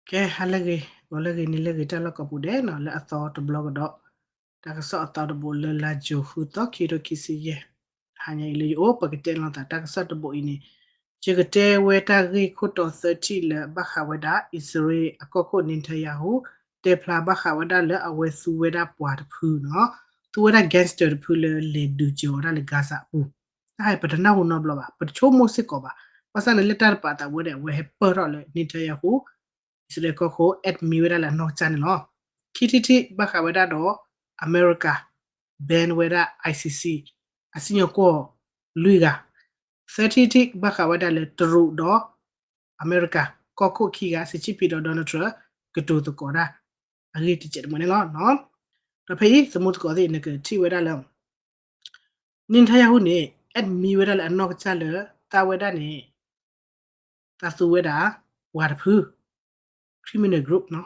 ကဲ ဟါလၢအဂ့ၤ ဂီၤလၢအဂ့ၤ နံၤလၢအဂ့ၤ တၢ်လီၢ်ကိးပူၤဒဲးနီၤ လၢအသီတဘျီကဒီး တၢ်ကစီၣ်အသီတဘိလၢလါယူၤ ဃုသီ ခံကထိခံဆံယဲၢ် ဟါညါအံၤလၢယအိၣ် ပကတဲလီၤသး တၢ်ကစီၣ်တဘိအံၤန့ၣ် ယကတဲဝဲတၢ်ဂ့ၢ်ခိၣ်တီသၢထံၣ်လၢဘၣ်ဃးဝဲဒၣ် အံၣ်စရ့လးအကီၢ်ခိၣ် Netanyahu တဲဖျါဘၣ်ဃးဝဲဒၣ်လၢအဝဲသူဝဲဒၣ်ပှၤတဖုနီၤ သူဝဲဒၣ် gangster တဖုလၢလဲၤဒုးစၢၤဝဲဒၣ်လၢ Gaza အပူၤ တၢ်ဟဲပတနၢ်ဟူနီတဘျီဘၣ် ပတဆိကမိၣ်စ့ၢ်ကီးဘၣ် ဘၣ်ဆၣ်န့ၣ်လၢတၢ်တပာ်သးဝဲဒၣ် အဝဲဟဲပၢၢ်ထီၣ်လၢ Netanyahu အံၣ်စရ့လးကီၢ်ခိၣ် admit ဝဲဒၣ်လၢအနီၢ်ကစၢ်န့ၣ်လီၤ. ခံထံၣ်တထံၣ်ဘၣ်ဃးဝဲဒၣ်ဒီး အမဲရကၤ ban ဝဲဒၣ် ICC အစံၣ်ညီၣ်ကွီၢ်လွံၢ်ဂၤ သၢထံၣ်တထံၣ်ဘၣ်ဃးဝဲဒၣ်လၢတရူးဒီး အမဲရကၤ ကီၢ်ခိၣ်ခံဂၤ Xi Jinping ဒီး Donald Trump ကတိၤသကိးတၢ် အဂ့ၢ်တစဲးတမှဲန့ၣ်လီၤ. ဒီးဖဲအံၤ သမူသကိးသ့ၣ် နကထံၣ်ဝဲဒၣ်လၢ Netanyahu န့ၣ် admit ဝဲဒၣ်လၢအနီၢ်ကစၢ်လၢ သးဝဲဒၣ်န့ၣ် သးသူဝဲဒၣ် ပှၤတဖု criminal group နီၤ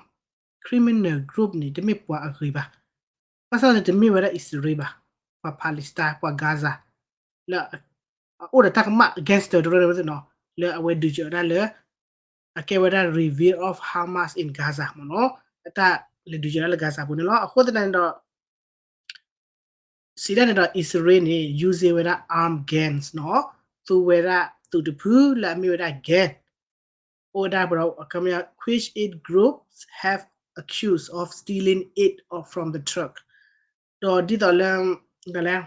criminal group န့ၣ် တမ့ၢ်ပှၤအဂ့ၤဘၣ် ဘၣ်ဆၣ်န့ၣ်တမ့ၢ်ဝဲဒၣ်အံၣ်စရ့လးဘၣ် ပှၤ Palestine ပှၤ Gaza လၢ အအိၣ်ဒီးတၢ်ကမၣ် gangster တရၢဝဲသ့ၣ်နီၤ လၢအဝဲဒုးစၢၤဝဲဒၣ်လၢ အကဲဝဲဒၣ် reveal of Hamas in Gaza မ့ၢ်နီၤ အတၢ်လဲၤဒုးစၢၤဒၣ်လၢ Gaza ပူၤန့ၣ်လီၤ. အဃိသတးန့ၣ်ဒီး စံးဒၣ်န့ၣ်ဒီး အံၣ်စရ့လးန့ၣ် use ဝဲဒၣ် armed gangs နီၤ သူဝဲဒၣ်သုးတဖုလၢအမ့ၢ်ဝဲဒၣ် gang အိၣ်ဝဲဒၣ်ပဒီ which eight groups have accused of stealing aid from the Turk ဒီးဒ်သိးလၢ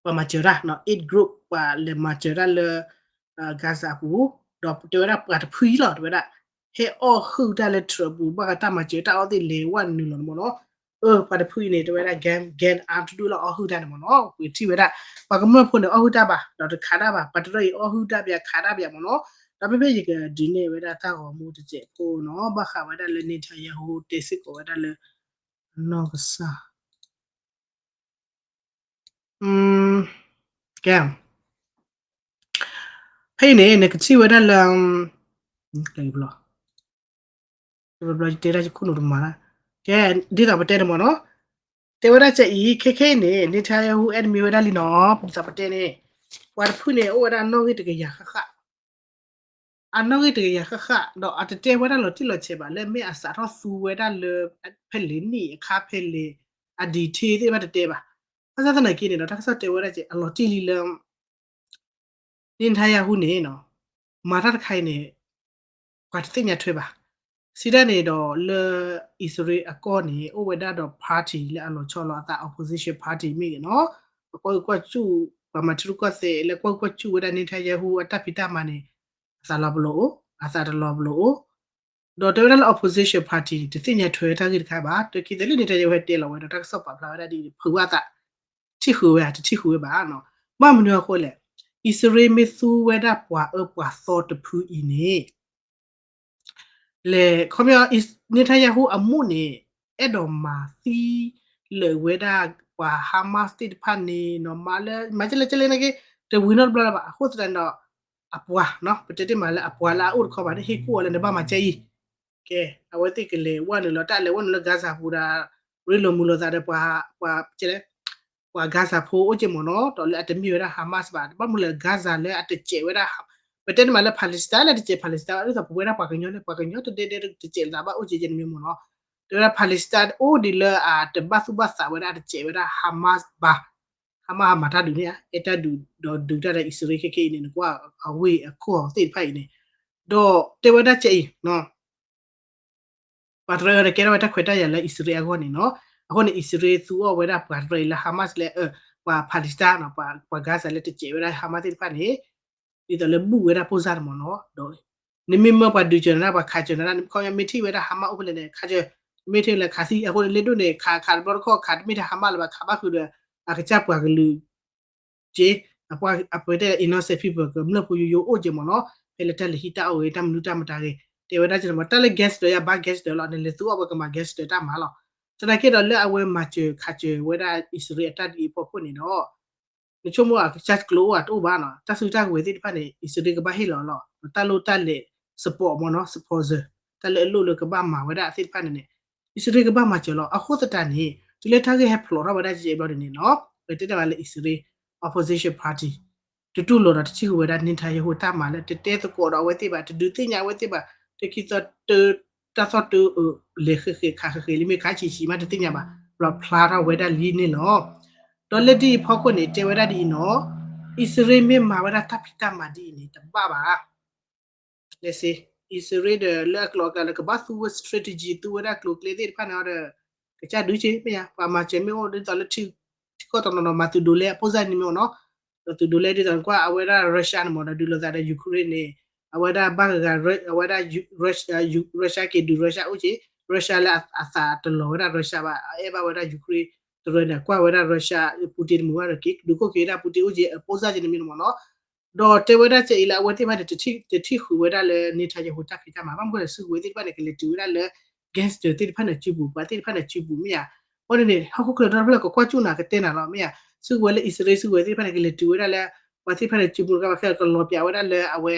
ပှၤမၤစၢၤတၢ် eight group ပှၤလဲၤမၤစၢၤတၢ်လၢ Gaza အပူၤ ဒီးတဲဝဲဒၣ်ပှၤတဖုအံၤလီၤ တဲဝဲဒၣ် ဟဲအီၣ်ဟုၣ်တၢ်လၢ Trump အပူၤ ဘၣ်ဃးတၢ်မၤစၢၤတၢ်အီၣ်သ့ၣ်လဲၤဝဲနုာ်လီၤန့ၣ်မ့ၢ်နီၤ အၢ ပှၤတဖုအံၤန့ၣ် တဲဝဲဒၣ် gang gang အါတဒူၣ်လၢအီၣ်ဟုၣ်တၢ်န့ၣ်မ့ၢ်နီၤ ပထံၣ်ဝဲဒၣ် ပှၤကမျၢၢ်ဖိန့ၣ်အီၣ်ဟုၣ်တၢ်ဘၣ် ဒီးတခးတၢ်ဘၣ် ပှၤတရၢအံၤအီၣ်ဟုၣ်တၢ်ပှၤခးတၢ်ပှၤမ့ၢ်နီၤ ဒီးဖဲဖဲယကဒုးနဲၣ်ဝဲဒၣ်တၢ်ဂီၤမူတစဲးဖိနီၤ ဘၣ်ဃးဝဲဒၣ်လၢ Netanyahu တဲစ့ၢ်ကီးဝဲဒၣ်လၢ အနီၢ်ကစၢ် ကဲ ဖဲအံၤန့ၣ် နကထံၣ်ဝဲဒၣ်လၢ တဘျီ တဘျီတဲဒၣ်ယခိၣ်နူာ်တမၤဒၣ် ကဲ ဒ်သိးပတဲန့ၣ်မ့ၢ်နီၤ တဲဝဲဒၣ်ကအံၤ ခဲခဲအံၤန့ၣ် Netanyahu admit ဝဲဒၣ်လံနီၤ ဒ်သိးပတဲန့ၣ် ပှၤတဖုန့ၣ် အိၣ်ဝဲဒၣ်အနီၣ်ဂံၢ်တကယၤဃၣ်ဃၣ် အနီၣ်ဂံၢ်တကယၤဃၣ်ဃၣ် ဒီးအတတဲဝဲဒၣ်လီၤတံၢ်လီၤဆဲးဘၣ် လၢမ့ၢ်အစးထီၣ်သူဝဲဒၣ်လၢ ဖဲလဲၣ်နံၣ်အခါဖဲလဲၣ် အ detail သ့ၣ်တဖၣ်တတဲဘၣ် ဘၣ်ဆၣ်သနာ်က့န့ၣ်ဒီး တၢ်ကစီၣ်တဲဝဲဒၣ်ကဲ အလီၤတံၢ်လံလၢ Netanyahu န့ၣ် မၤတၢ်တခါအံၤန့ၣ် ပှၤတသ့ၣ်ညါထွဲဘၣ်. စံးဒၣ်န့ၣ်ဒီးလၢ အံၣ်စရ့လးအကီၢ်န့ၣ် အိၣ်ဝဲဒၣ်ဒီး party လၢအလီၤဆီလီၤအသး opposition party မ့ၢ်ဂ့ၤနီၤ, ပှၤကွၢ်ဟုၣ်ကွၢ်စူၣ် ပှၤမၤထံရူၢ်ကီၢ်သဲး လၢကွၢ်ဟုၣ်ကွၢ်စူၣ်ဝဲဒၣ် Netanyahu အတၢ်ဖံးတၢ်မၤန့ၣ် အသးလီၤပလိာ်အိၣ်, အသးတလီၤပလိာ်အိၣ် ဒီးတဲဝဲဒၣ်လၢ opposition party န့ၣ် တသ့ၣ်ညါထွဲတၢ်ဂ့ၢ်တခါဘၣ်. တခံသ့လၢ Netanyahu ဟဲတဲလီၤဝဲဒီး တၢ်ကစီၣ်ပာ်ဖျါဝဲဒၣ်ဒ်အံၤ ဖုးဝဲအသး တထံၣ်ဃုာ်ဝဲဧါ တထံၣ်ဃုာ်ဝဲဘၣ်နီၤ. ဘၣ်မနုၤအဃိလဲၣ်, အံၣ်စရ့လးမ့ၢ်သူဝဲဒၣ်ပှၤအၢပှၤသီတဖုအံၤန့ၣ် လဲၤ ခီပညီ Netanyahu အမိၢ်န့ၣ် အဲၣ်ဒိးမၤသံလၢာ်ဝဲဒၣ်ပှၤ Hamas သ့ၣ်တဖၣ်န့ၣ်နီၤ, မၤလၢ မၤကဲလဲၣ်ကဲလဲၣ်န့ၣ်က့ တဝံၤနီတဘျီလၢၤဘၣ်. အဃိသတးန့ၣ်ဒီး အပှၤနီၤ, ပတဲတ့ၢ်မးလၢအပှၤလၢအအိၣ်တခီဘၣ်န့ၣ် ဟ့ၣ်ကူၣ်အီၤလၢနဘၣ်မၤကဲအံၤ, ကဲ အဝဲသ့ၣ်ကလဲၤဝဲနုာ်လီၤ တၢ်လဲၤဝဲနုာ်လၢ Gaza ပူၤဒီး ရ့လိာ်မုာ်လိာ်သးဒီးပှၤ ပှၤ ပှၤ Gaza ဖိအိၣ်က့မ့ၢ်နီၤ, ဒီးလၢအတမ့ၢ်ဝဲဒၣ် Hamas ဘၣ်, ဘၣ်မနုၤလဲၣ် Gaza လၢအတစဲးဝဲဒၣ် ပတဲန့ၣ်မးလၢ Palestine လၢတစဲး Palestine ဒ်သိးပဝဲဒၣ်ပှၤကညီန့ၣ် ပှၤကညီတဒဲဒဲတစဲးလၢၤဘၣ်အိၣ်က့ယဲၢ်တမံၤမ့ၢ်နီၤ, တဲဝဲဒၣ် Palestine အိၣ်ဒံးလၢအတဘၣ်သူၣ်ဘၣ်သးဝဲဒၣ်အတစဲးဝဲဒၣ် Hamas ဘၣ်, Hamas မၤတၢ်ဒုးန့ၣ် အဲၣ်တၢ်ဒုးဒီးဒုးတၢ်ဒီးအံၣ်စရ့လးခဲခဲအံၤန့ၣ် နကွၢ်အဝ့ၢ်အခိၣ်သ့ၣ်တဖၣ်အံၤန့ၣ်, ဒီးတဲဝဲဒၣ်ကဲအံၤ ပှၤတရၢအံၤန့ၣ် ကဲထီၣ်ဝဲတၢ်ခွဲးတၢ်ယာ်လၢအံၣ်စရ့လးအဂီၢ်န့ၣ်နီၤ, အဃိန့ၣ် အံၣ်စရ့လးသူအီၤဝဲဒၣ်ပှၤတရၢအံၤလၢ Hamas လၢ ပှၤ Palestine နီၤ, ပှၤ Gaza လၢတစဲးဝဲဒၣ် Hamas သ့ၣ်တဖၣ်န့ၣ် ဒ်သိးလၢဘူၣ်ဝဲဒၣ်ပိၢ်စၢ်န့ၣ်မ့ၢ်နီၤ, ဒီး နမ့ၢ်မၢပှၤဒုးစၢၤနၤ ပှၤခးစၢၤနၤ နခီပညီမ့ၢ်ထံၣ်ဝဲဒၣ် Hamas အိၣ်ဖဲလဲၣ်န့ၣ် ခးစၢၤ, မ့ၢ်ထံၣ်ဝဲလၢခးသံ အဃိန့ၣ် လ့ဒိၣ်န့ၣ် ခးခးတဘျီတခီၣ် ခးတမ့ၢ်ထဲ Hamas လၢၤဘၣ် ခးဘၣ်ဃုာ်ဒီး အကစၢ်ပှၤကလုာ် က့ အပှၤ အပတဲ innocent people ကမျၢၢ်ဖိယိယိအိၣ်က့မ့ၢ်နီၤ, ဖဲလၢတၢ်လၢဟံးတၢ်အီၣ်ဂ့ၤ တၢ်မနုၤတၢ်မတၤဂ့ၤ တဲဝဲဒၣ်က့န့ၣ်မ့ၢ် တၢ်လၢ gangster ယဘၣ် gangster လီၤ နလဲၤသူအီၣ်ပှၤကမၤ gangster တၢ်မၤလီၤ. သနာ်က့ဒီးလၢအဝဲမၤစၢၤခးစၢၤဝဲဒၣ်အံၣ်စရ့လးအတၢ်ဒ်အံၤအဖီခိၣ်န့ၣ်ဒီး နဆိကမိၣ်အကစၢ်ကျိၤအိၣ်အတအိၣ်ဘၣ်နီၤ, တၢ်စုတၢ်ကဝဲၤသ့ၣ်တဖၣ်န့ၣ် အံၣ်စရ့လးကဘၣ်ဟ့ၣ်လီၤလီၤ, တၢ်လိၣ်တၢ်လဲၤ support မ့ၢ်နီၤ sponsor တၢ်လၢအလိၣ်လၢကဘၣ်မၤဝဲဒၣ်သ့ၣ်တဖၣ်န့ၣ်န့ၣ် အံၣ်စရ့လးကဘၣ်မၤစၢၤလီၤ. အဃိသတးန့ၣ် တုၤလၢတၢ်ဂ့ၢ်ဟဲဖျိးထီၣ်ဝဲဒၣ်ကဲဘျီန့ၣ်နီၤ, ပတဲတၢ်မးလၢအံၣ်စရ့လး opposition party တတူၢ်လိာ်ဒီးတထံၣ်ဃုာ်ဝဲဒၣ် Netanyahu တၢ်မၤလၢတတဲသကိးဒီးအဝဲသ့ၣ်ဘၣ်, တဒုးသ့ၣ်ညါအဝဲသ့ၣ်ဘၣ်, တခံသီတ တၢ်သီၣ်တၢ်အၢ လဲၤဃဲးဃဲးခးဃဲးဃဲးလံ မ့ၢ်ခးဆံးဆံးမးတသ့ၣ်ညါဘၣ်, ဘျီဖျါထီၣ်ဝဲဒၣ်လံန့ၣ်လီၤ. ဒီးလၢဒ်အံၤဖီခိၣ်န့ၣ် တဲဝဲဒၣ်ဒ်အံၤနီၤ, အံၣ်စရ့လးမ့ၢ်မၤဝဲဒၣ်တၢ်ဖံးတၢ်မၤဒ်အံၤန့ၣ် တဘၣ်ဘၣ် လဲစ့ အံၣ်စရ့လးဒီးလၢအကျိၤအကျဲလၢကဘၣ်သူဝဲ strategy သူဝဲဒၣ်ကျိၤကျဲသ့ၣ်တဖၣ်န့ၣ်ဒီး ကစၢ်ဒုးက့မ့ၢ်ယါ ပှၤမၤစၢၤမ့ၢ်အိၣ်ဒ်သိးလၢ ထံကီၢ်တနီၤနီၤမၤသုးဒိးလဲအပိၢ်စၢ်န့ၣ်မ့ၢ်အိၣ်နီၤ, ဒီးသုးဒိးလဲဒ်သိးကွၢ်အဝဲဒၣ် Russia န့ၣ်မ့ၢ်ဒီးဒုးလိာ်သးဒီး Ukraine န့ၣ် အဝဲဒၣ်ဘၣ်ဂၤ အဝဲဒၣ် Russia က့ၤဒုး Russia အိၣ်က့ Russia လၢအသးတလီၤဝဲဒၣ် Russia ဘၣ် အအဲၣ်ဘၣ်ဝဲဒၣ် Ukraine တရၢန့ၣ် ကွၢ်ဝဲဒၣ် Russia Putin တမုာ်ဘၣ်ဒီးက့ၤဒုးခိၣ်က့ၤဝဲဒၣ် Putin အိၣ်က့အပိၢ်စၢ်က့န့ၣ်မ့ၢ်နီၤမ့ၢ်နီၤ ဒီးတဲဝဲဒၣ်စဲအံၤလၢအဝဲသ့ၣ်တဖၣ်န့ၣ် တထံၣ်ဃုာ်ဝဲဒၣ်လၢ Netanyahu တၢ်ဖံးတၢ်မၤ ဘၣ်မနုၤဃိလဲၣ် စုကဝဲၤသ့ၣ်တဖၣ်န့ၣ် ကလဲၤတုၤဝဲဒၣ်လၢ gangster သ့ၣ်တဖၣ်န့ၣ်စုပူၤ ပှၤသ့ၣ်တဖၣ်န့ၣ်စုပူၤမ့ၢ်ဧါ, အဃိန့ၣ်န့ၣ် ဟီၣ်ခိၣ်ချၢဒီဖျၢၣ်ကကွၢ်ကၠူၣ်နၤကတဲနၤလီၤမ့ၢ်ဧါ, စုကဝဲၤလၢအံၣ်စရ့လးစုကဝဲၤသ့ၣ်တဖၣ်န့ၣ် ကလဲၤတုၤဝဲဒၣ်လၢ ပှၤသ့ၣ်တဖၣ်န့ၣ်စုပူၤတကးဘၣ်ခဲလၢာ်ကလီၤပၠးဝဲဒၣ်လၢအဝဲ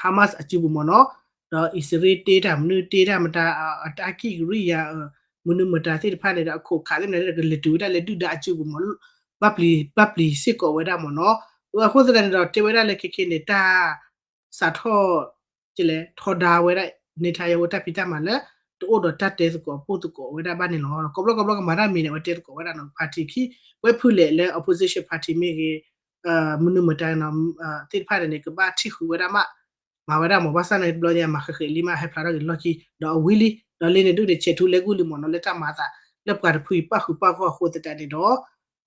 Hamas အစုပူၤမ့ၢ်နီၤ, ဒီးအံၣ်စရ့လးတ့တၢ်မနုၤတ့တၢ်မတၤ အတၢ်ကံၣ်ကရံၣ်ယၤ မနုၤမတၤသ့ၣ်တဖၣ်န့ၣ်ဒီး အခိးခးသ့ၣ်မနုၤန့ၣ် ကလဲၤတုၤဝဲဒၣ်လၢဒုၣ်ဒါအစုပူၤမ့ၢ် ဘၣ်ပျံၤ ဘၣ်ပျံၤစ့ၢ်ကီးဝဲဒၣ်မ့ၢ်နီၤ, အဃိသတးန့ၣ်ဒီး တဲဝဲဒၣ်လၢခဲခဲန့ၣ် တၢ်စးထီၣ် လဲၤထီဒါဝဲဒၣ် Netanyahu တၢ်ဖံးတၢ်မၤလၢ တအိၣ်ဒီးတၢ်တဲသကိးပိၢ်သကိးဝဲဒၣ်ဘၣ်န့ၣ်လီၤ. ဒီးကိးဘျီကိးဘျီကမၤတၢ်မံၤန့ၣ် အဝဲတဲသကိးဝဲဒၣ်နီၤ party ခံ ဝဲဖုလဲၣ်လၢ opposition party မ့ၢ်ဂ့ၤ မနုၤမတၤနီၤ သ့ၣ်တဖၣ်န့ၣ်န့ၣ် ကဘၣ်ထံၣ်ဃုာ်ဝဲဒၣ်မး မၤဝဲဒၣ်မ့ၢ်ဘၣ်ဆၣ်န့ၣ် တဘျီညါမၤဃဲးဃဲးလံမး ဟဲဖျါထီၣ်က့ၤလီၢ်ခံ ဒီးအဝံၤလံ ဒီးလၢန့ၣ်ဒုးန့ၣ် ဆဲးထူလဲကူၣ်လံမ့ၢ်နီၤ လၢတၢ်မၤအသး လၢပှၤတဖုအံၤပၣ်ဃုာ်ပၣ်ဂီၢ်အဃိသတးန့ၣ်ဒီး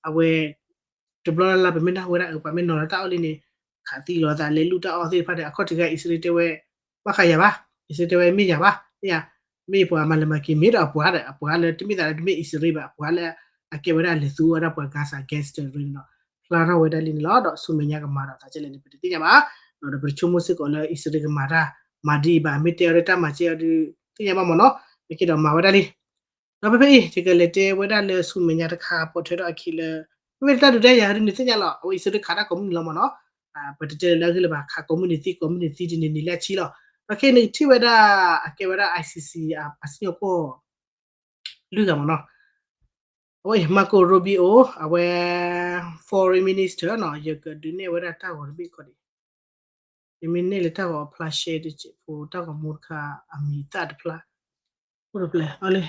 အဝဲ တဘျီလၢ်လၢ်ပမ့ၢ်နၢ်ဟူဝဲဒၣ်အၢ ပှၤမ့ၢ်နီၤလီၤတၢ်အီၣ်လံန့ၣ် ခးသံလီၤသးလဲၤလူၤတၢ်အီၣ်သ့ၣ်တဖၣ်န့ၣ် အခီၣ်ထံးဂၤအံၣ်စရ့လးတဲဝဲ ဘၣ်ဃးယၤဘၣ် အံၣ်စရ့လးတဲဝဲမ့ၢ်ယၤဘၣ် မ့ၢ်ယၤ မ့ၢ်ပှၤမၤလၢမၤက့ၤမ့ၢ်ဒီးအပှၤဒီး အပှၤလၢတမ့ၢ်သးလၢတမ့ၢ်အံၣ်စရ့လးဘၣ် အပှၤလၢအကဲဝဲဒၣ်လဲၤသူဝဲဒၣ်ပှၤ Gaza gangster န့ၣ်ဒီး ဖျါထီၣ်ဝဲဒၣ်လံန့ၣ်လီၤ ဒီးဆူမဲာ်ညါကမၤဒီးသးကဲလဲၣ်န့ၣ် ပတသ့ၣ်ညါဘၣ် ဒီးပတဆိကမိၣ်စ့ၢ်ကီးလၢအံၣ်စရ့လးကမၤတၢ် မၤဒ်အံၤဘၣ် မ့ၢ်တဲအီၤလၢတၢ်မၤစဲအီၤဒုး သ့ၣ်ညါဘၣ်မ့ၢ်နီၤ နက့ဒီးမၤဝဲဒၣ်လံ ဒီးဖဲဖဲအံၤ ယကလဲၤတဲဝဲဒၣ်လၢဆူမဲာ်ညါတခါ ပိာ်ထွဲထီၣ်အခံလၢ ဖဲဖဲတၢ်ဒုးတၢ်ယၤဒုးန့ၣ်သ့ၣ်ညါလီၤ အဝဲအံၣ်စရ့လးခးတၢ်ကိးမုၢ်နံၤလီၤမ့ၢ်နီၤ ပတတဲလၢအဂ့ၢ်လၢၤဘၣ် ခးကိးမုၢ်နံၤသံကိးမုၢ်နံၤသံတနံၤနံၤလၢအဆံလီၤ ဒီးခဲအံၤန့ၣ်ထံၣ်ဝဲဒၣ် အကဲဝဲဒၣ် I C C အစံၣ်ညီၣ်ကွီၢ် လွံၢ်ဂၤမ့ၢ်နီၤ အဝဲအံၤ Marco Rubio အဝဲ foreign minister နီၤ ယကဒုးနဲၣ်ဝဲဒၣ်တၢ်ဂီၤတဘ့ၣ်ခီဒံး ယမ့ၢ်နဲၣ်လၢတၢ်ဂီၤအဖျါရှဲတစဲးဖိ တၢ်ဂီၤမူတခါအမံၤသၣ်တဖျါ အိၣ်တဖျါ အီလံ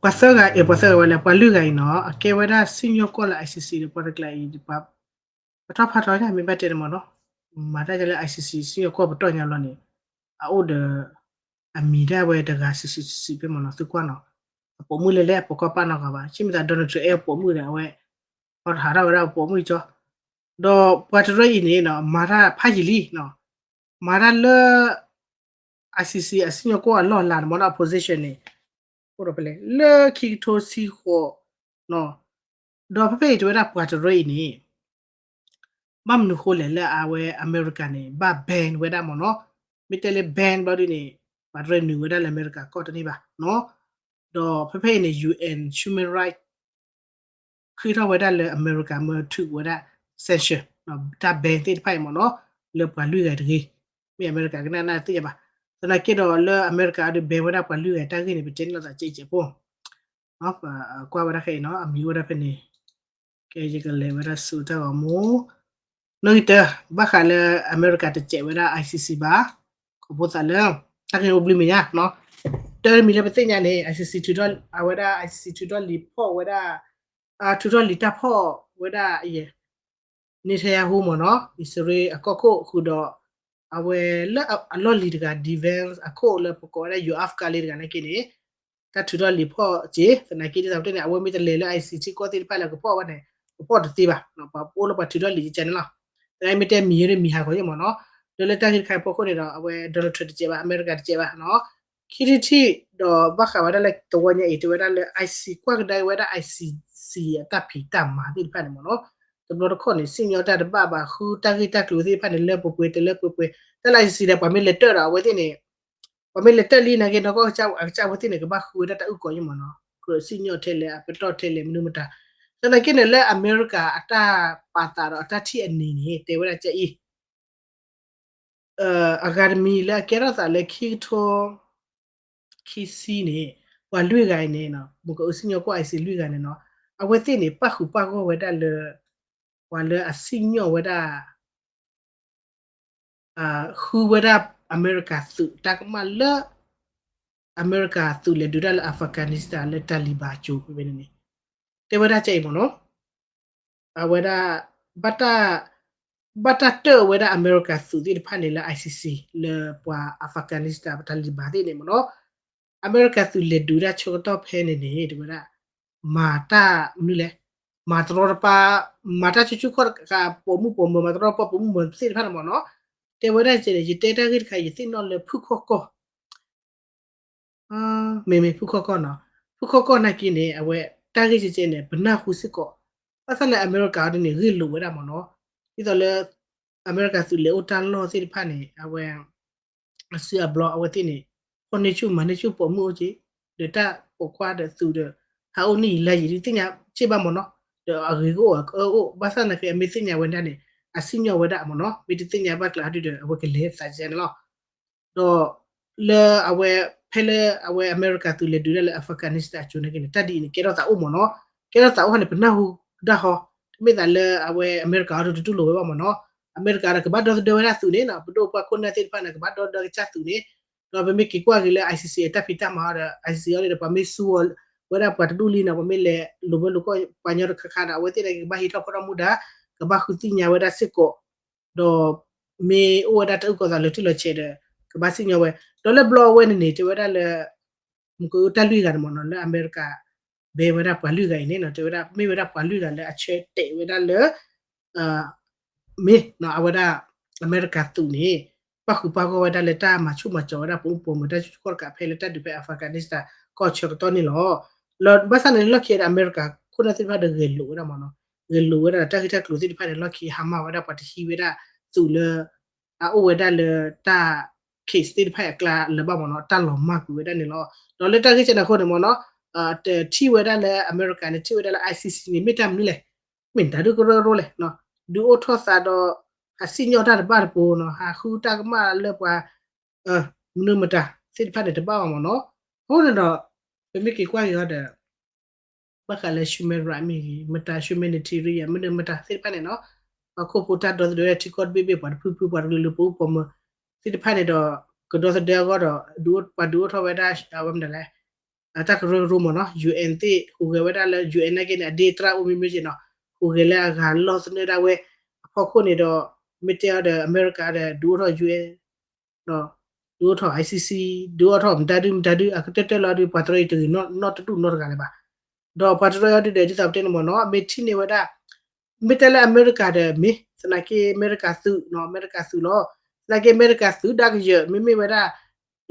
ပှၤသၢဂၤ အဲ ပှၤသၢဂၤဝဲလၢ ပှၤလွံၢ်ဂၤအံၤနီၤ အကဲဝဲဒၣ်စံၣ်ညီၣ်ကွီၢ်လၢ I C C ဒီးပှၤတကျါအံၤ ပှၤထီၣ်ဖးထီညါ မ့ၢ်ဘၣ်တဲန့ၣ်မ့ၢ်နီၤ မၤတၢ်လၢ I C C စံၣ်ညီၣ်ကွီၢ်ပတီၢ်ညါလီၤန့ၣ် အအိၣ်ဒီး အမံၤဒၣ်ဝဲတဂၤစုာ်စုာ်စုာ်စုာ်ဖဲမ့ၢ်နီၤ သုကွၢ်နီၤ အပိာ်မုၣ်လဲၣ်လဲၣ် အပိာ်ကီၢ်ပာ်နီၢ်ဂၤဘၣ် ဆ့မ့ၢ်သး Donald Trump အဲၣ်အပိာ်မုၣ်ဒီး အဝဲ ဟီဟးထီၣ်ဝဲဒၣ်အပိာ်မုၣ်ကၠီ ဒီးပှၤတရၢအံၤန့ၣ်နီၤ မၤတၢ်ဖးယံာ်လံနီၤ မၤတၢ်လၢ I C C အစံၣ်ညီၣ်ကွီၢ်အလီၢ်အလၤန့ၣ်မ့ၢ်နီၤ opposition န့ၣ် အိၣ်ဒီးဖဲလဲၣ် လၢခံကထိဆံဃိးနီၤ ဒီးဖဲဖဲအံၤတဲဝဲဒၣ်ပှၤတရၢအံၤန့ၣ် ဘၣ်မနုၤဃိလဲၣ်လၢအဝဲအမဲရကၤန့ၣ် ဘၣ် ban ဝဲဒၣ်မ့ၢ်နီၤ မ့ၢ်တဲလၢ ban ဘျီဒ်န့ၣ် ပှၤတရၢနုာ်ဝဲဒၣ်လၢအမဲရကၤကီၢ်တန့ၢ်ဘၣ်နီၤ ဒီးဖဲဖဲအံၤန့ၣ် U N Human Rights ဃ့ထီၣ်ဝဲဒၣ်လၢအမဲရကၤမ့ၢ်ထုးဝဲဒၣ် sanction တၢ် ban သ့ၣ်တဖၣ်အံၤမ့ၢ်နီၤ လၢပှၤလွံၢ်ဂၤတဂ့ၤ မ့ၢ်အမဲရကၤကနၣ်နၢ်သ့ၣ်ညါဘၣ် သနာ်က့ဒီးလၢအမဲရကၤအံၤဒုး ban ဝဲဒၣ်ပှၤလွံၢ်ဂၤတၢ်ဂ့ၢ်န့ၣ် ပတဲန့ၣ်လီၤသးကဲကဲဖိ ကွၢ်ဝဲဒၣ်ခဲအံၤနီၤ အမံၤအိၣ်ဝဲဒၣ်ဖဲန့ၣ် ကဲယကလဲၤဝဲဒၣ်ဆူတၢ်ဂီၤမူ နီၣ်ဂံၢ်တၢ ဘၣ်ဃးလၢအမဲရကၤတစဲးဝဲဒၣ် I C C ဘၣ် ခီဖျိသးလၢ တၢ်ဂ့ၢ်အိၣ်ဘျုးမံၤညါနီၤ တၢ်မံၤလၢပသ့ၣ်ညါန့ၣ် I C C ထုးထီၣ် အဝဲဒၣ် I C C ထုးထီၣ်လံာ်ဖီၣ်ဝဲဒၣ် ထုးထီၣ်လံာ်တၢ်ဖီၣ်ဝဲဒၣ် Netanyahu မ့ၢ်နီၤ အံၣ်စရ့လးအကီၢ်ခိၣ်ဃုာ်ဒီး အဝဲလၢအလီၢ်လံၤတဂၤ defense အခိၣ်လၢပကိးဝဲဒၣ် Yoav Gallant တဂၤနာ်က့န့ၣ် တၢ်ထုးထီၣ်လံာ်ဖီၣ်က့ၤ သနာ်က့ဒ်သိးပတဲန့ၣ် အဝဲမ့ၢ်တလဲၤလၢ I C C ထံကီၢ်သ့ၣ်တဖၣ်လၢကဖီၣ်ဝဲန့ၣ် ကဖီၣ်တသ့ဘၣ် ပှၤအိၣ်လၢပှၤထုးထီၣ်လံာ်ကဲန့ၣ်လီၤ သနာ်က့မ့ၢ်တဲမံၤဟဲဒ်မံၤဟးဂီၤယဲၢ်မ့ၢ်နီၤ ဒီးလၢတၢ်ဂ့ၢ်တခါအံၤဖီခိၣ်န့ၣ်ဒီး အဝဲ Donald Trump တစဲးဘၣ် အမဲရကၤတစဲးဘၣ်နီၤ ခံထံၣ်ထံၣ်ဒီးဘၣ်ဃးဝဲဒၣ်လၢသဝီညါအံၤ တဲဝဲဒၣ်လၢ I C C ကွၢ်ကဒါဝဲဒၣ် I C C အတၢ်ဖံးတၢ်မၤသ့ၣ်တဖၣ်န့ၣ်မ့ၢ်နီၤ တဘျီတခီၣ်န့ၣ် စံၣ်ညီၣ်တၢ်တဘၣ်ဘၣ် ဃုတၢ်ဂ့ၢ်တၢ်ကျိၤသ့ၣ်တဖၣ်န့ၣ် လၢပှဲၤပှဲၤတလၢပှဲၤပှဲၤ တၢ်လၢ I C C ဒီး ပှၤမ့ၢ်လဲၤတၢၣ်ဒီးအဝဲသ့ၣ်န့ၣ် ပှၤမ့ၢ်လဲၤတၢၣ်လံနာ်က့ နီၢ်ကီၢ်အကစၢ်အဝဲသ့ၣ်န့ၣ် ကဘၣ်ဃုဝဲဒၣ်တၢ်အုၣ်ကီၤယဲၢ်မ့ၢ်နီၤ ကြၢးစံၣ်ညီၣ်ထဲလဲၣ် အပတီၢ်ထဲလဲၣ် မနုၤမတၤ သနာ်က့န့ၣ်လၢအမဲရကၤအတၢ်ပာ်သးဒီးအတၢ်ထံၣ်အနံၤန့ၣ် တဲဝဲဒၣ်ကအံၤ အဂၤတမံၤလၢအကဲထီၣ်သးလၢခံကထိခံဆံန့ၣ် ပှၤလွံၢ်ဂၤအံၤန့ၣ် မ့ၢ်ကအုးစံၣ်ညီၣ်ကွီၢ် ICC လွံၢ်ဂၤန့ၣ်နီၤ, အဝဲသ့ၣ်န့ၣ် ပၣ်ဃုာ်ပၣ်ဂီၢ်ဝဲဒၣ်လၢ ပှၤလၢအစံၣ်ညီၣ်ဝဲဒၣ် ဃုဝဲဒၣ်အမဲရကၤသုးတၢ်ကမၣ်လၢ အမဲရကၤသုးလဲၤဒုးတၢ်လၢ Afghanistan လၢ Taliban ကၠိဖဲန့ၣ်န့ၣ် တဲဝဲဒၣ်ကအံၤမ့ၢ်နီၤ, အဝဲဒၣ် ဘၣ်တၢ် ဘၣ်တၢ်တၢၣ်ဝဲဒၣ်အမဲရကၤသုးသ့ၣ်တဖၣ်န့ၣ်လၢ ICC လၢပှၤ Afghanistan ပှၤ Taliban သ့ၣ်န့ၣ်မ့ၢ်နီၤ, အမဲရကၤသုးလဲၤဒုးတၢ်ဆၢကတီၢ်ဖဲန့ၣ်န့ၣ် တဲဝဲဒၣ် မၤတၢ်မနုၤလဲၣ်, မၤတရီတပါ မၤတၢ်ဆူၣ်ဆူၣ်ခီၣ်တကး ပိာ်မုၣ်ပိာ်မၢၤ မၤတရီတပါပိာ်မုၣ်မၢၤသ့ၣ်တဖၣ်န့ၣ်မ့ၢ်နီၤ, တဲဝဲဒၣ်ကဲန့ၣ် ယတဲတၢ်ဂ့ၢ်တခါ ယသ့ၣ်နီၣ်လၢဖုၣ်ခီၣ်ကီၢ် မ့မ့ၢ်ဖုၣ်ခီၣ်ကီၢ်နီၤ, ဖုၣ်ခီၣ်ကီၢ်နာ်က့န့ၣ် အဝဲတၢ်ဂ့ၢ်ကဲကဲန့ၣ် ပနၢ်ဟူစ့ၢ်ကီး, ဘၣ်ဆၣ်န့ၣ် အမဲရကၤအီၤဒ်န့ၣ် ဂ့ၢ်လိာ်ဝဲဒၣ်မ့ၢ်နီၤ, ဒ်သိးလၢ အမဲရကၤသုးလဲၤအိၣ်တၢ်လီၢ်သ့ၣ်တဖၣ်န့ၣ် အဝဲ အစုအဘျီအဝဲသ့ၣ်န့ၣ် ဖီၣ်န့ၢ်ဆူၣ်မၤန့ၢ်ဆူၣ်ပိာ်မုၣ်အိၣ်က့, ဒီးတၢ်ပိာ်ခွါဒီးသုးဒီး ဟးအိၣ်န့ၢ်ယံာ်လါယံာ်ဒ်သ့ၣ်ညါစ့ၢ်ဘၣ်မ့ၢ်နီၤ, ဒီးအဂ့ၤကအိၣ်အအၢအိၣ် ဘၣ်ဆၣ်သနာ်က့ အမ့ၢ်သ့ၣ်ညါဝဲဒၣ်န့ၣ် အစံၣ်ညီၣ်ဝဲဒၣ်မ့ၢ်နီၤ, မ့ၢ်တသ့ၣ်ညါဘၣ်ကျါဒ်ဒီး အဝဲကလဲၤသးကဲန့ၣ်လီၤ. ဒီးလၢအဝဲ ဖဲလၢအဝဲအမဲရကၤသုးလဲၤဒုးတၢ်လၢ Afghanistan ကၠိနာ်က့န့ၣ် တၢ်ဒ်အံၤန့ၣ် ကဲထီၣ်သးအိၣ်မ့ၢ်နီၤ, ကဲထီၣ်သးအိၣ်ဟီန့ၣ် ပနၢ်ဟူဒၣ်ဟီ, တမ့ၢ်သးလၢအဝဲအမဲရကၤအီၤဒ်တတူၢ်လိာ်ဝဲဘၣ်မ့ၢ်နီၤ, အမဲရကၤဒီးကဘၣ်ဒီသဒၢဝဲဒၣ်သုးန့ၣ်နီၤ, ပဒိၣ်ပှၤခိၣ်နၢ်သ့ၣ်တဖၣ်န့ၣ် ကဘၣ်ဒီသဒၢကစၢ်သုးန့ၣ်, ဒီးပမ့ၢ်က့ၤကွၢ်က့ၤလၢ ICC အတၢ်ဖံးတၢ်မၤအီၤဒီး ICC အီၤန့ၣ်ဒီး ပှၤမ့ၢ်ဆူဝဲဒၣ်ပှၤတဒူၣ်လံနီၤ, ပှၤမ့ၢ်လဲၤလိာ်ဘၢလိာ်ကွီၢ်ပှၤညီတခါခါဒီး အဝဲသ့ၣ်န့ၣ်ကဘၣ်ဟံးထီၣ်ဖီၣ်ထီၣ်မူဒါ, ကဘၣ်ဃုသ့ၣ်ညါဝဲဒၣ်စ့ၢ်ကီး, ဒီးမ့ၢ်အိၣ်ဝဲဒၣ်တၢ်အုၣ်ကီၤသးလီၤတံၢ်လီၤဆဲးဒီး ကဘၣ်စံၣ်ညီၣ်ဝဲ, ဒီးလၢဘျီအဝဲန့ၣ်န့ၣ် တဲဝဲဒၣ်လၢ မ့ၢ်ကတၢၢ်လွံၢ်ဂၤန့ၣ်မ့ၢ်နီၤ လၢအမဲရကၤ ဘဲဝဲဒၣ်ပှၤလွံၢ်ဂၤအံၤန့ၣ်နီၤ, တဲဝဲဒၣ်မ့ၢ်ဝဲဒၣ်ပှၤလွံၢ်ဂၤလၢအဆၢတဲာ်ဝဲဒၣ်လၢ မ့ၢ်နီၤ အဝဲဒၣ် အမဲရကၤသုးန့ၣ် ပၣ်ဃုာ်ပၣ်ဂီၢ်ဝဲဒၣ်လၢတၢ်မၤဆူၣ်မၤစီၤဝဲဒၣ်ပိာ်မုၣ်ပိာ်မၢၤတၢ်ဆူၣ်ဆူၣ်ခီၣ်တကးဖဲလၢတၢ်ဒုးဖဲ Afghanistan ကီၢ်ဆၢကတီၢ်န့ၣ်လီၤ. လၢဘၣ်ဆၣ်န့ၣ်လၢလီၢ်ခံဒီး အမဲရကၤခိၣ်နၢ်သ့ၣ်တဖၣ်ဒီးဂဲၤလိာ်ဝဲဒၣ်မ့ၢ်နီၤ, ဂဲၤလိာ်ဝဲဒၣ်ဒီးတၢ်ဂ့ၢ်တၢ်ကျိၤသ့ၣ်တဖၣ်န့ၣ် လီၢ်ခံဟါမၢ်ဝဲဒၣ်ပှၤတဟံးဝဲဒၣ်သုးလၢ အအိၣ်ဝဲဒၣ်လၢတၢ် case သ့ၣ်တဖၣ်အကျါလၢၤဘၣ်မ့ၢ်နီၤ, တၢ်လီၤမၢ်ကွံာ်ဝဲဒၣ်န့ၣ်လီၤ. ဒီးလၢတၢ်ဂ့ၢ်ကဲန့ၣ်အဃိန့ၣ်မ့ၢ်နီၤ, တထံၣ်ဝဲဒၣ်လၢအမဲရကၤန့ၣ် ထံၣ်ဝဲဒၣ်လၢ ICC န့ၣ် မ့ၢ်တၢ်မနုၤလဲၣ်, မ့ၢ်တၢ်ဒုးကရၢကရိလဲၣ်, ဒုးအိၣ်ထီၣ်သးဒီး ဟးစံၣ်ညီၣ်တၢ်တဘၣ်တပိၤနီၤ, ဟးဃုတၢ်ကမၣ်လၢပှၤ မနုၤမတၤသ့ၣ်တဖၣ်န့ၣ်တဘၣ်ဘၣ်မ့ၢ်နီၤ. အဃိန့ၣ်ဒီး ပမ့ၢ်က့ၤကွၢ်က့ၤအီၤဒီး ဘၣ်ဃးလၢ human right မ့ၢ်ဂ့ၤ, မတၤ humanitarian မနုၤမတၤသ့ၣ်တဖၣ်န့ၣ်နီၤ, ပှၤခိၣ်ဖိတၢ်ဒီသဒၢထံကီၢ်တဘ့ၣ်ဘ့ၣ် ပှၤတဖုဖု ပှၤတလုာ်လုာ် ပိာ်မုၣ်ပိာ်မၢၤသ့ၣ်တဖၣ်န့ၣ်ဒီး ကဒီသဒၢအဂီၢ်ဒီး ဒုးအိၣ် ပှၤဒုးအိၣ်ထီၣ်ဝဲဒၣ် အဝဲမတၤလဲၣ် အတၢ်ကရၢကရိမ့ၢ်နီၤ, UN သ့ၣ် ဟူးဂဲၤဝဲဒၣ်လၢ UN နာ်က့န့ၣ် အဒ့တြၣ်အိၣ်မ့ၢ်မ့ၢ်က့နီၤ, ဟူးဂဲၤလၢအဂၤလီၢ်သနၢၣ်ဒၣ်ဝဲ အဖီခိၣ်န့ၣ်ဒီး မ့ၢ်တဲအီၤဒီး အမဲရကၤဒီး ဒုးအိၣ်ထီၣ် UN ဒီး ဒုးအိၣ်ထီၣ် ICC ဒုးအိၣ်ထီၣ်မတၤဒုမတၤဒု အကတၢၢ်တၢၢ်လီၤဒုး ပှၤတရံးတဂ့ၤနီတဒူၣ်နီတဂၤလၢၤဘၣ်. ဒီးပှၤတရံးအီၤဒုးဒီး ဒ်သိးပတဲန့ၣ်မ့ၢ်နီၤ မ့ၢ်ထံၣ်န့ၢ်ဝဲဒၣ် မ့ၢ်တဲလၢအမဲရကၤဒီး မ့ၢ်သနာ်က့ အမဲရကၤသုးနီၤ အမဲရကၤသုးလီၤ. သနာ်က့ အမဲရကၤသုးဒၣ်ကယၢၤ မ့မ့ၢ်ဝဲဒၣ်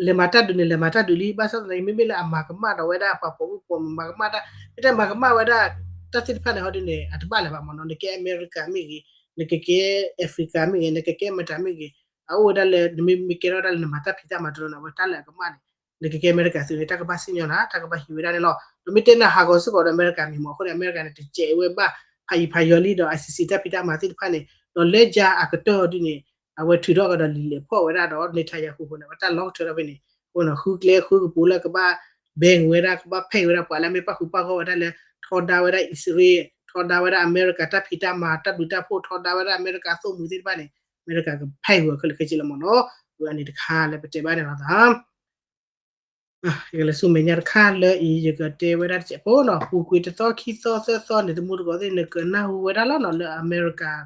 လဲၤမၤတၢ်ဒုးန့ၣ် လဲၤမၤတၢ်ဒုးလံ ဘၣ်ဆၣ်သနာ်က့ မ့မ့ၢ်လၢအမၤကမၣ်ဒီးဝဲဒၣ် ပှၤပိာ်မုၣ်ပိာ်မၢၤမၤကမၣ်တၢ် မ့ၢ်တဲမၤကမၣ်ဝဲဒၣ် တၢ်သ့ၣ်တဖၣ်န့ၣ် ဟီဒုးန့ၣ် အတဘၣ်လၢၤဘၣ်မ့ၢ်နီၤ နကဲအမဲရကၤမ့ၢ်ဂ့ၤ နကကဲ Africa မ့ၢ်ဂ့ၤ နကကဲမတၤမ့ၢ်ဂ့ၤ အအိၣ်ဝဲဒၣ်လၢ နမ့မ့ၢ်ကဲထီၣ်ဝဲဒၣ်လၢနမၤတၢ်ဖံးတၢ်မၤတရီန့ၣ် အဝဲတၢ်လၢအကမၣ်န့ၣ် နကကဲအမဲရကၤသုးန့ၣ် တၢ်ကဘၣ်စံၣ်ညီၣ်နၤ တၢ်ကဘၣ်ဟံးဝဲဒၣ်န့ၣ်လီၤ. ဒီးမ့ၢ်တဲနၤဟးဂီၤစ့ၢ်ကီးဒီးအမဲရကၤမံၤမ့ၢ်အဃိန့ၣ် အမဲရကၤန့ၣ် တစဲးဝဲဘၣ် ဖးယံၤဖးယီၤလံဒီး ICC တၢ်ဖံးတၢ်မၤသ့ၣ်တဖၣ်န့ၣ် ဒီးလၢယၤအကတၢၢ်အီၤဒုးန့ၣ် အဝဲထုးထီၣ်ကဒီးလံာ်လဲၤဖီၣ်ဝဲဒၣ်ဒီး Netanyahu အဃိန့ၣ် အဝဲတၢ်လီၢ်ကထၢထီၣ်ဖဲန့ၣ် အဃိန့ၣ် ဃုကျဲဃုကပူၤလၢကဘၣ် ဘဲဝဲဒၣ် ကဘၣ်ဖဲးဝဲဒၣ်ပှၤလၢအမ့ၢ်ပၣ်ဃုာ်ပၣ်ဂီၢ်ဝဲဒၣ်လၢ ထီဒါဝဲဒၣ်အံၣ်စရ့လး ထီဒါဝဲဒၣ်အမဲရကၤတၢ်ဖံးတၢ်မၤ တၢ်ဘျုးတၢ်ဖှိၣ် ထီဒါဝဲဒၣ်အမဲရကၤသိၣ်မှံၤသ့ၣ်တဖၣ်န့ၣ် အမဲရကၤကဖဲးဝဲခဲလၢာ်ခဲဆ့လီၤမ့ၢ်နီၤ. အန့ၣ်တခါလၢပတဲဘၣ်န့ၣ်လီၤသး ယကလဲၤဆူမဲာ်ညါတခါလၢအံၤ ယကတဲဝဲဒၣ်တစဲးဖိနီၤ ပူၤကွံာ်တသီခံသီသၢသီန့ၣ် တမူတကိးသ့ၣ် နကနၢ်ဟူဝဲဒၣ်လီၤနီၤ လၢအမဲရကၤ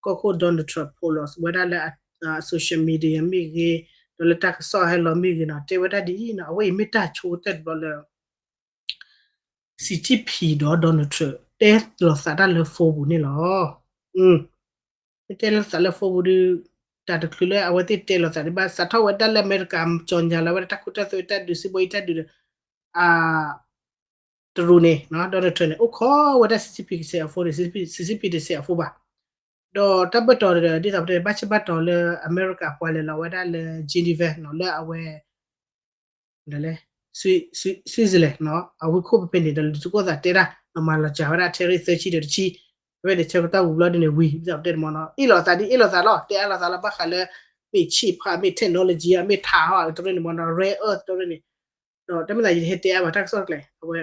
ကီၢ်ခိၣ် Donald Trump post ဝဲဒၣ်လၢ social media မ့ၢ်ဂ့ၤ ဒီးလၢတၢ်ကစီၣ်ဟဲလီၤမ့ၢ်ဂ့ၤနီၤ တဲဝဲဒၣ်ဒ်အံၤနီၤ အဝဲအံၤမ့ၢ်တၢ်ဆိကတၢၢ်တဘျီလၢ Xi Jinping ဒီး Donald Trump တဲလိာ်သးတၢ်လၢ phone ပူၤန့ၣ်လီၤ. မ့ၢ်တဲလိာ်သးလၢ phone ပူၤဒုး တၢ်တချုးလၢအဝဲသ့ၣ်တဲလိာ်သးဒံးဘၣ် စးထီၣ်ဝဲဒၣ်လၢအမဲရကၤ ကြေညာလီၤဝဲဒၣ်တၢ်ခိတၢ်သွဲတၢ်ဒုး စံးဘီအံၤတၢ်ဒုးဒီး တရူးန့ၣ် Donald Trump န့ၣ် အိၣ်ခိးဝဲဒၣ် Xi Jinping ကစဲးအ phone န့ၣ် Xi Jinping တစဲးအ phone ဘၣ်. ဒီးတၢ်ဘၢၣ်တီၤဒီး ဒ်သိးပတဲ ဘၣ်ဆၢဘၣ်တီၤလၢအမဲရကၤပှၤလဲၤလီၤဝဲဒၣ်လၢ Geneva နီၤ လၢအဝဲ ဒ်လဲၣ် Switzerland နီၤ အဝ့ၢ်ခိၣ်ဖဲဖဲန့ၣ်ဒီး လူၤသကိးသးတဲတၢ် မၤလီၤစှၤဝဲဒၣ် tariff သၢဆံဒီးတဆံ ဖဲဖဲန့ၣ် ဆၢကတီၢ်ဝံၤဘျီဒ်န့ၣ်ဝံၤ ဒ်သိးပတဲန့ၣ်မ့ၢ်နီၤ အ့ၣ်လိာ်သးဒ်အ့ၣ်လိာ်သးလီၤ တဲအါလိာ်သးလီၤ ဘၣ်ဃးလၢ မ့ၢ် chip ဟီ မ့ၢ် technology ဟီ မ့ၢ်ထးဟီ တရၢန့ၣ်မ့ၢ်နီၤ rare earth တရၢန့ၣ် ဒီးတမ့ၢ်သးယတဟဲတဲအါဘၣ်တၢ်ကစီၣ်တကျဲ အဝဲ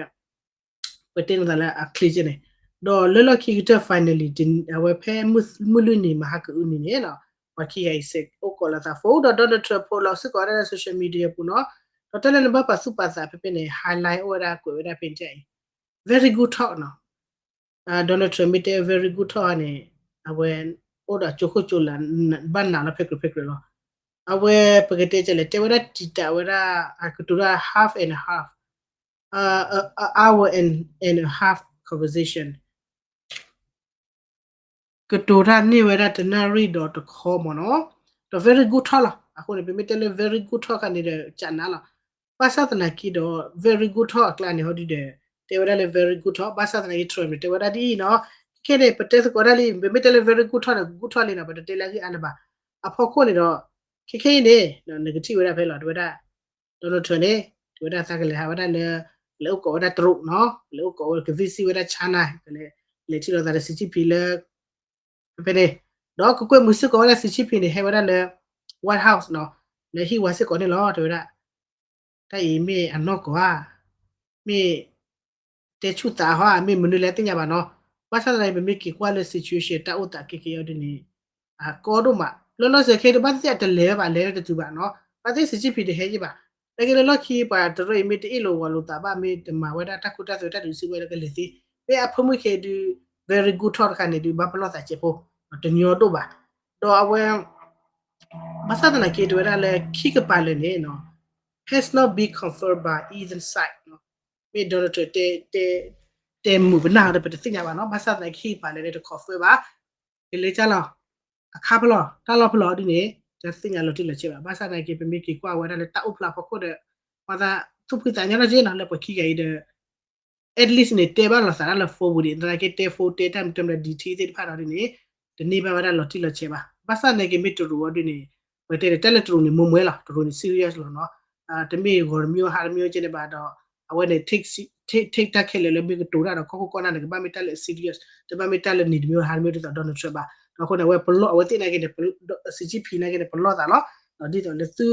ပတဲနသးလၢအချ့ကဲန့ၣ် ဒီးလၢလီၢ်ခံကတၢၢ် finally အဝဲဖဲမုၢ်လွံၢ်နံၤမဟါကအုးနံၤန့ၣ်နီၤ ပှၤခံဂၤအံၤစဲးအိၣ်ကိးလီၤသး phone ဒီး Donald Trump ဖိးလီၤစ့ၢ်ကီးဝဲဒၣ်လၢ social media ပူၤနီၤ ဒီးတၢ်လၢနဘၣ်ပာ်သူၣ်ပာ်သးဖဲဖဲန့ၣ် highlight အိၣ်ဝဲဒၣ်ကွဲးဝဲဒၣ်ဖဲန့ၣ် very good talk နီၤ Donald Trump မ့ၢ်တဲ very good talk န့ၣ် အဝဲ အိၣ်ဒီးကၠိခိၣ်ကၠိလၤ ဘၣ်နးလီၤဖဲကြၢးဖဲကြၢးလီၤ အဝဲပကတဲကလဲၣ် တဲဝဲဒၣ်တံာ်တာ်ဝဲဒၣ် ကတိၤတၢ် half and a half, hour and a half conversation ကတိၤတၢ်န့ၢ်ဝဲဒၣ်တနၣ်ရံၣ်ဒီးတခီမ့ၢ်နီၤ ဒီး very good talk လီၤ. အဃိန့ၣ် ပမ့ၢ်တဲလၢ very good talk ခါန့ၣ်ဒီး ကနၤလီၤ. ဘၣ်ဆၣ်သနာ်က့ဒီး very good talk အကျါန့ၣ်ဟီဒုဒီး တဲဝဲဒၣ်လၢ very good talk ဘၣ်ဆၣ်သနာ်က့ Trump န့ၣ် တဲဝဲဒၣ်ဒ်အံၤနီၤ ခဲန့ၣ် ပတဲသကိးဒၣ်လံ ပမ့ၢ်တဲလၢ very good talk န့ၣ် good talk လံနီၤ ပတတဲလၢအဂ့ၢ်အါလၢၤဘၣ်. အဖီခိၣ်န့ၣ်ဒီး ခဲခဲအံၤန့ၣ် နကထံၣ်ဝဲဒၣ်ဖဲလီၤ တဲဝဲဒၣ် Donald Trump န့ၣ် တဲဝဲဒၣ်သးကလဲၤဟးဝဲဒၣ်လၢ ကလဲၤအိၣ်ကိးဝဲဒၣ်တရူးနီၤ ကလဲၤအိၣ်ကိးဝဲ က visit ဝဲဒၣ် China ကလဲၤ လဲၤထံၣ်လိာ်သးဒီး Xi Jinping လၢ ဖဲဖဲန့ၣ် ဒီးကကွဲမုာ်စ့ၢ်ကီးဝဲဒၣ် Xi Jinping န့ၣ် ဟဲဝဲဒၣ်လၢ White House နီၤ လၢဟံၣ်ဝါစ့ၢ်ကီးန့ၣ်လီၤ တဲဝဲဒၣ် တၢ်အံၤမ့ၢ်အနီၢ်ကီၢ်ဧါ မ့ၢ် တဲဆူၣ်သးဟီ မ့ၢ်မနုၤလဲၣ်သ့ၣ်ညါဘၣ်နီၤ ဘၣ်ဆၣ်သနာ်က့ ပမ့ၢ်က့ၤကွၢ်လၢ situation တၢ်အိၣ်သးက့က့အီၤဒ်န့ၣ် အကီဒိၣ်မး လီၤလီၤဆဲးခဲတဘၣ်သ့ၣ်အတလဲၤဝဲဘၣ် လဲၤဝဲတတုၤဘၣ်နီၤ ဘၣ်သ့ၣ် Xi Jinping တဟဲယံၤဘၣ် နာ်က့လၢလီၢ်ခံပှၤတရၢအံၤမ့ၢ်တအ့ၣ်လိာ်ဝီၤလိာ်သးဘၣ် မ့ၢ်တမၤဝဲဒၣ်တၢ်ခိတၢ်သွဲတၢ်ဒုးစုဝဲလၢကလဲၤသ့ မ့ၢ်အဖၢမုၢ်ခဲဒုး very good talk တခါန့ၣ်ဒုး ဘၣ်ပလီၢ်သးစဲးဖိ တညီဒိၣ်ဘၣ် ဒီးအဝဲ ဘၣ်ဆၣ်သနာ်က့ တဲဝဲဒၣ်လၢခံကပၤလၢာ်န့ၣ်နီၤ has not been confirmed by either side နီၤ မ့ၢ် Donald Trump တဲ တဲမုာ်ပနၢ်ဒီး ပတသ့ၣ်ညါဘၣ်နီၤ ဘၣ်ဆၣ်သနာ်က့ ခံကပၤလၢာ်န့ၣ် တ confirm ဘၣ် ကလဲၤကၢ်လီၤ အခါဖဲလီၤ တၢ်လီၢ်ဖဲလီၤဒ်န့ၣ် တသ့ၣ်ညါလီၤတံၢ်လီၤဆဲးဘၣ် ဘၣ်ဆၣ်သနာ်က့ ပမ့ၢ်က့ၤကွၢ်ဝဲဒၣ်လၢတၢ်အိၣ်ဖျါဖီခိၣ်ဒီး ပှၤသးသူၣ်ဖှံသးညီထီၣ်က့နီၤ လၢပှၤခံဂၤအံၤဒီး at least န့ၣ် တဲဘၣ်လိာ်သးတၢ်လၢ phone ပူၤဒံး သနာ်က့ တဲ phone တဲတၢ်မတၤမတၤ detail သ့ၣ်တဖၣ်ဒီးဒ်န့ၣ် တန့ၢ်ဘၣ်ဝဲဒၣ်လီၤတံၢ်လီၤဆဲးဘၣ် ဘၣ်ဆၣ်သနာ်က့ မ့ၢ်တရူးအီၤဒ်န့ၣ် ပတဲန့ၣ် တၢ်လၢတရူးန့ၣ် မ့ၢ်မ့ၢ်လီၤ တရူးန့ၣ် serious လီၤနီၤ တမ့ၢ်ဂီၤတမံၤ ဟါတမံၤကဲန့ၣ်ဘၣ်ဒီး အဝဲန့ၣ် take တၢ်ခဲလၢာ်လၢမ့ၢ်ကတိၤတၢ်ဒီး ကီၢ်ခိၣ်ကီၢ်နၢ်န့ၣ် ကဘၣ်မ့ၢ်တၢ်လၢ serious တဘၣ်မ့ၢ်တၢ်လၢနံၤတမံၤ ဟါတမံၤဒ်သိး Donald Trump ဘၣ် ဒီးအဃိန့ၣ် အဝဲပလီၢ် အဝဲသ့ၣ်နာ်က့န့ၣ် Xi Jinping နာ်က့န့ၣ် ပလီၢ်သးလီၤ ဒီးဒ်သိးလၢသု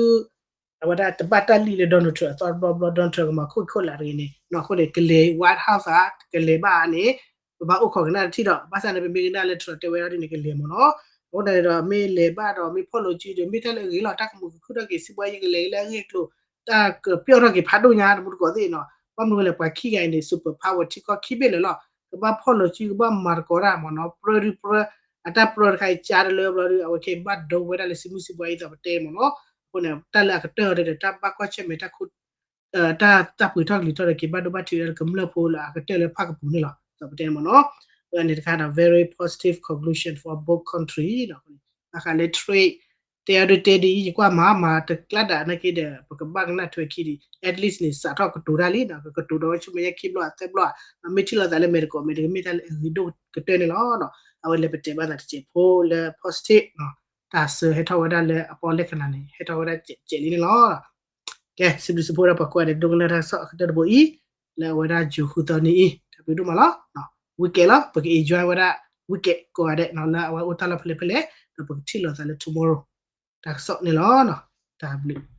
အဝဲဒၣ်တဘၣ်တၢ်လံၣ်လၢ Donald Trump အသီတဘျီဘျီ Donald Trump ကမၤခိၣ်ခိၣ်လာ်တဂ့ၤန့ၣ် အဃိန့ၣ် ကလဲၤ White House ဧါ ကလဲၤဘၣ်ဧါန့ၣ် ပဘၣ်အိၣ်ခိးကနၣ်တထံၣ်ဒီး ဘၣ်ဆၣ်န့ၣ် ပမ့ၢ်ကနၣ်လၢ Trump တဲဝဲဒၣ်ဒ်န့ၣ် ကလဲၤမ့ၢ်နီၤ အဃိန့ၣ်ဒီး မ့ၢ်လဲၤဘၣ်ဒီး မ့ၢ်ဖီၣ်လိာ်စုဒီး မ့ၢ်တၢ်လၢအဂ့ၤလီၤ တၢ်ကမုာ်ကခုၣ်ထီၣ်က့ၤ စံးဘှါယံၤကလဲၤလၢအဂ့ၢ်အကျိၤ တၢ်ကပျီၢ်ထီၣ်က့ၤဖးဒိၣ်ညါ တမူတကိးသ့ၣ်နီၤ ဘၣ်မနုၤလဲၣ် ပှၤခံဂၤအံၤန့ၣ် super power ထံကီၢ်ခံဘ့ၣ်လၢာ်လီၤ ကဘၣ်ဖီၣ်လိာ်စု ကဘၣ်မၤသကိးတၢ်မ့ၢ်နီၤ ပြၢဒုပြၢ အတၢ်ပြၢတခါအံၤ ကၢတလၢဘျီဒု အဝဲက့ၤဘၣ်ဒိဝဲဒၣ်လၢစုမုၢ်စုဘှါအံၤ သိးပတဲမ့ၢ်နီၤ အဃိန့ၣ် တၢ်လၢအကတၢၢ်အီၤဒီး တၢ်ဘၣ်ကွၢ်ဆၢၣ်မဲာ်တၢ်ခိ တၢ် တၢ်ပှ့ၤထီၣ်ကလံၤထီၣ်ဒီး က့ၤဘၣ်ဒိဘၣ်ထံးဝဲဒၣ်လၢကမျၢၢ်ဖိလၢအကတၢၢ်လၢဖၣ်ကပူၤန့ၣ်လီၤ သိးပတဲန့ၣ်မ့ၢ်နီၤ အန့ၣ်တခါဒီး very positive conclusion for both country နီၤ ဘၣ်ဃးလၢ trade တဲအီၤဒုးတဲဒ်အံၤ ယကွၢ်မၤမၤတကျါဒၣ်နာ်က့ဒီး ပကဘၣ်ကနၣ်ထွဲခံဒံး at least န့ၣ် စးထီၣ်ကတိၤတၢ်လံနီၤ ကကတိၤဒီးဝဲဆူမဲာ်ညါခံဘျီသၢဘျီ မ့ၢ်ထံၣ်လိာ်သးလၢအမဲာ်တကိးမ့ၢ်တကမ့ၢ်တၢ်လၢအဂ့ၤဒိၣ်ကတၢၢ်န့ၣ်လီၤ အဝဲလဲၤပတဲဘၣ်သးတစဲးဖိလၢ positive တၢ်ဆၢဟဲထီၣ်ဝဲဒၣ်လၢအပီၣ်လဲၣ်ခနၣ်န့ၣ် ဟဲထီၣ်ဝဲဒၣ်စဲးလံန့ၣ်လီၤ ကဲ စံးဘျုးစံးဖှိၣ်ဝဲဒၣ်ပှၤကိးဂၤဒဲး ဒိကနၣ်တၢ်ကစီၣ်အကတၢၢ်တဘိအံၤ လၢအဝဲဒၣ် June ဃုသီနံၤအံၤ တၢ်ဘျုးဒိၣ်မးလီၤ weekend လီၤ ပက enjoy ဝဲဒၣ် weekend ကိးဂၤဒဲးနီၤ လၢအဝဲအိၣ်တၢ်လီၢ်ဖဲလဲၣ်ဖဲလဲၣ် ဒီးပကထံၣ်လိာ်သးလၢ tomorrow တၢ်ကစီၣ်န့ၣ်လီၤ တၢ်ဘျုး